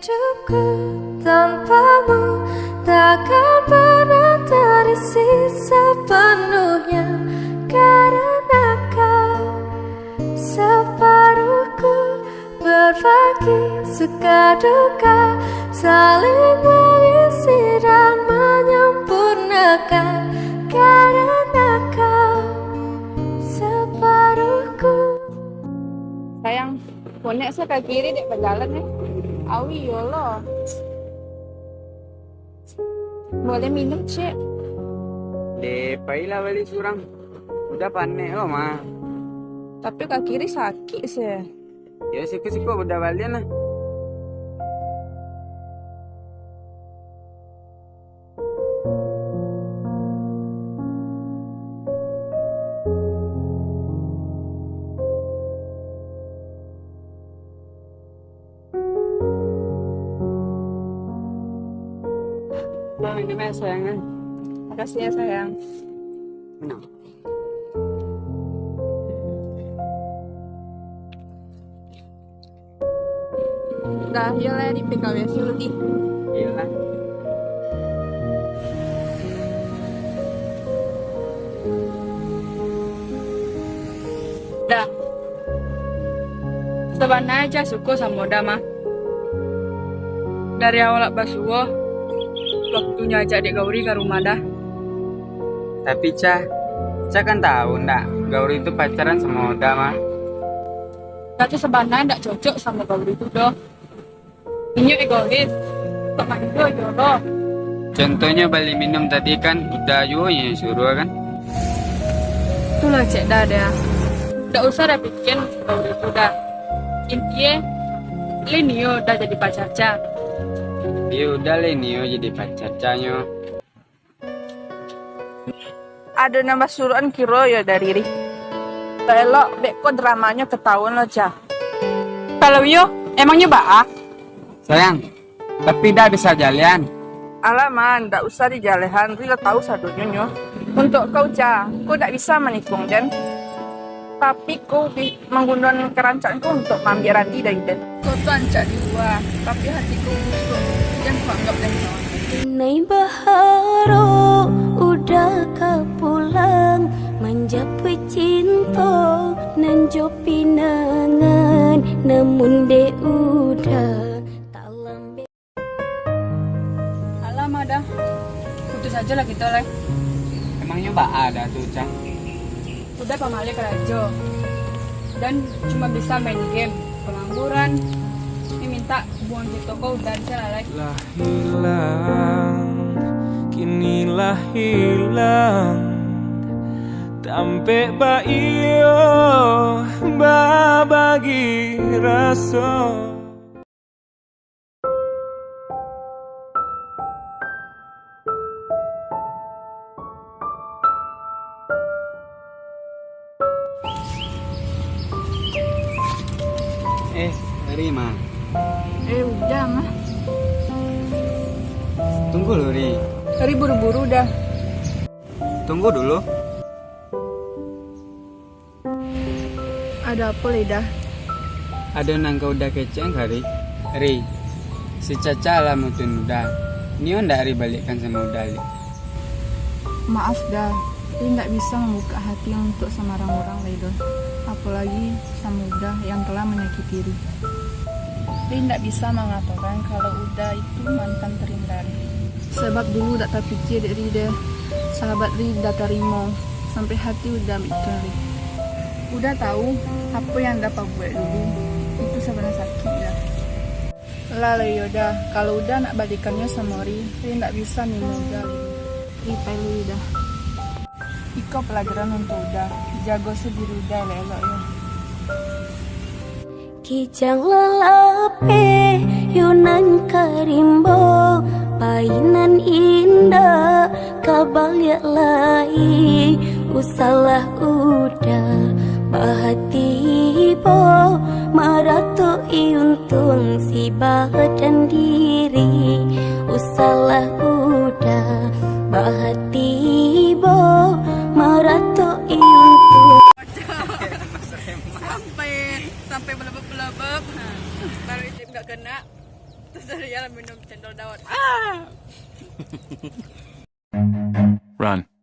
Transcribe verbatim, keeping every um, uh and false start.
Hidupku tanpamu takkan pernah terisi sepenuhnya, karena kau separuhku, berbagi suka duka, saling mengisi dan menyempurnakan, karena kau separuhku. Sayang, konek sa ka kiri dek bajalan, eh. Awi yo lo. Boleh minum, Cek? Deh, pailah bali surang. Udah panek lo, mah. Tapi ka kiri sakik sih. Yo, siko-siko udah balian lah. Nah, ini mah sayang, eh. Makasih ya, sayang. Nah. Dah, yo lah, di P K W S dulu, di. Iyolah. Dah. Sabananyo Cah suko samo Uda mah. Dari awal basuo, waktunyo ajak dek Gauri ka rumah Dah. Tapi Cah, Cah kan tahu ndak, Gauri tu pacaran samo Uda mah. Uda tu sabananyo ndak cocok samo Gauri tu doh. Inyo egois, sok manja jo lo. Contohnyo bali minum tadi kan, Uda juo yang suruah kan? Itulah cek Uda deh. Ndak usah Uda pikian Gauri tu Uda. Intinyo, lai nio Uda jadi pacar Cah. Iyo, Uda lai nio jadi pacar Cahnyo. Ado nan basuruakan kiro yo dari Rih. Elok beko dramanyo katahuan lo, Cah. Kalau iyo, emangnyo baa? Sayang, tapi Uda bisa jalehan. Alah, Man, ndak usah dijalehan, Rih lah tahu sadonyo nyo. Untuak kau, Cah, kau ndak bisa manikung den. Tapi kau bi-, manggunoan karancak ko untuak maambiak Randi dari den. Kau tu rancak di lua, tapi hati kau busuak, jan kau anggap den kawan. Nai baharok Uda ka pulang, manjapuik cinto nan jo pinangan, namun dek Uda tak lambek. Alah, mah Dah. Putus ajo lah kito lai. Emangnyo baa Dah tu, Cah? Uda pamaliah karajo. Dan cuma bisa main game, pangangguran. Ni minta hubungan kito ko Uda bisa lah lai. Lah hilang, kini lah hilang. Tampek baiyo babagi raso. Eh, Ri, mah. Eh, Uda, mah. Tunggu lu, Ri. Ri buru-buru, Uda. Tunggu dulu. Ado apo lai, Dah? Ado nan ka Uda kecek ka Ri. Ri, si Caca lah mutuin Uda. Nio ndak Ri balikkan samo Uda, Ri? Maaf, Dah. Ri ndak bisa mambukak hati untuak samarang urang lai doh. Apolagi samo Uda yang telah manyakiti Ri. Ri ndak bisa mangatokan kalau Uda itu mantan terindah Ri. Sabab dulu dak tapikia dek Ri deh, sahabat Ri Uda tarimo, sampai hati Uda ambiakkan Ri. Uda tahu, apo yang Uda pabuek dulu, itu sabana sakik Uda. Lah, lah, iyo Uda, kalau Uda nak balikannyo samo Ri, Ri ndak bisa nimo Uda lai. Ri pai dulu Uda. Iko palajaran untuak Uda, jago se diri Uda elok-elok yo. Kijang lalapeh yo nan ka rimbo, pai nan indak ka baliak lai. Usahlah Uda bahati bo, maratuik untuang si badan diri. Usahlah Uda bahati bo, maratuik untuang. Sampai, sampai belebep-belebep. Ha. Baru izin nggak kena. Terus dia lah minum cendol dawet. Ah! Run.